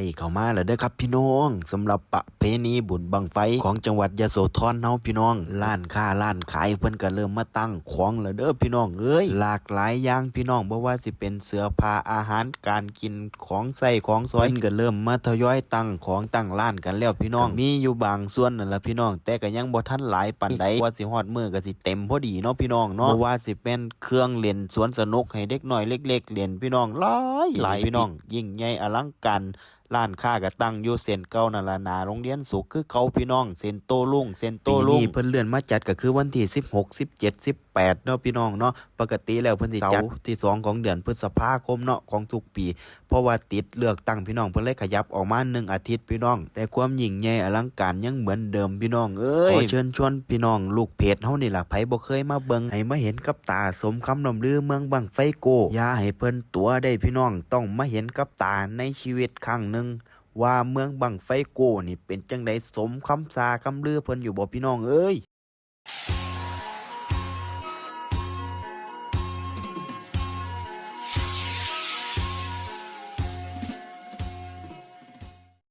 ໄດ້ເຂົ້າມາແລ້ວເດີຄັບພີ່ນ້ອງ ສຳລັບປະເພນີບຸນບັ້ງໄຟຂອງຈັງຫວັດຍະໂສທອນເຮົາພີ່ນ້ອງ. ຮ້ານຄ້າຮ້ານຂາຍເພິ່ນກໍເລີ່ມມາຕັ້ງຂອງແລ້ວເດີພີ່ນ້ອງເອີຍ ຫຼາກຫຼາຍຢ່າງພີ່ນ້ອງ ບໍ່ວ່າຊິເປັນເສື້ອຜ້າ ອາຫານການກິນ ຂອງໃຊ້ຂອງສອຍ ເພິ່ນກໍເລີ່ມມາທະຍອຍຕັ້ງຂອງຕັ້ງຮ້ານກັນແລ້ວພີ່ນ້ອງ. ກໍມີຢູ່ບາງສ່ວນນັ້ນລະພີ່ນ້ອງ ແຕ່ກໍຍັງບໍ່ທັນຫຼາຍປານໃດ ກວ່າຊິຮອດມື້ກໍຊິເຕັມພໍດີເນາະພີ່ນ້ອງເນາະ. ບໍ່ວ່າຊິແມ່ນເຄື່ອງຫຼິ້ນສວນສະໜຸກໃຫ້ເດັກນ້ອຍເລັກໆຫຼິ້ນພີ່ນ້ອງ ຫຼາຍໆພີ່ນ້ອງ ຍິ່ງໃຫຍ່ອະລັງການ. ຮ້ານຄ້າກໍຕັ້ງຢູ່ເສັ້ນເກົ່ານັ້ນລະ ໜ້າໂຮງຮຽນສຸກຄືເກົ່າພີ່ນ້ອງ ເຊັນໂຕລຸງ ເຊັນໂຕລຸງ. ປີນີ້ເພິ່ນເລື່ອນມາຈັດກໍຄືວັນທີສິບຫົກ ສິບເຈັດ ສິບແປດເນາະພີ່ນ້ອງເນາະ. ປົກກະຕິແລ້ວເພິ່ນຊິຈັດເສົາທີສອງຂອງເດືອນພຶດສະພາຄົມເນາະ ຂອງທຸກປີ ເພາະວ່າຕິດເລືອກຕັ້ງພີ່ນ້ອງ ເພິ່ນເລີຍຂະຫຍັບອອກມາໜຶ່ງອາທິດພີ່ນ້ອງ ແຕ່ຄວາມຍິ່ງໃຫຍ່ອະລັງການຍັງເໝືອນເດີມພີ່ນ້ອງເອີຍ. ຂໍເຊີນຊວນພີ່ນ້ອງລູກເພຈເຮົານີ້ລະ ໃຜບໍ່ເຄີຍມາເບິ່ງ ໃຫ້ມາເຫັນກັບຕາ ສົມຄຳລ່ຳລືເມືອງບັ້ງໄຟໂກ້ ຢ່າໃຫ້ເພິ່ນຕົວະເດ້ພີ່ນ້ອງ ຕ້ອງມາເຫັນກັບຕາໃນຊີວິດຄັ້ງໜຶ່ງ ວ່າເມືອງບັ້ງໄຟໂກ້ນີ້ເປັນຈັ່ງໃດ ສົມຄຳຊາຄຳລືເພິ່ນຢູ່ບໍ່ພີ່ນ້ອງເອີຍ.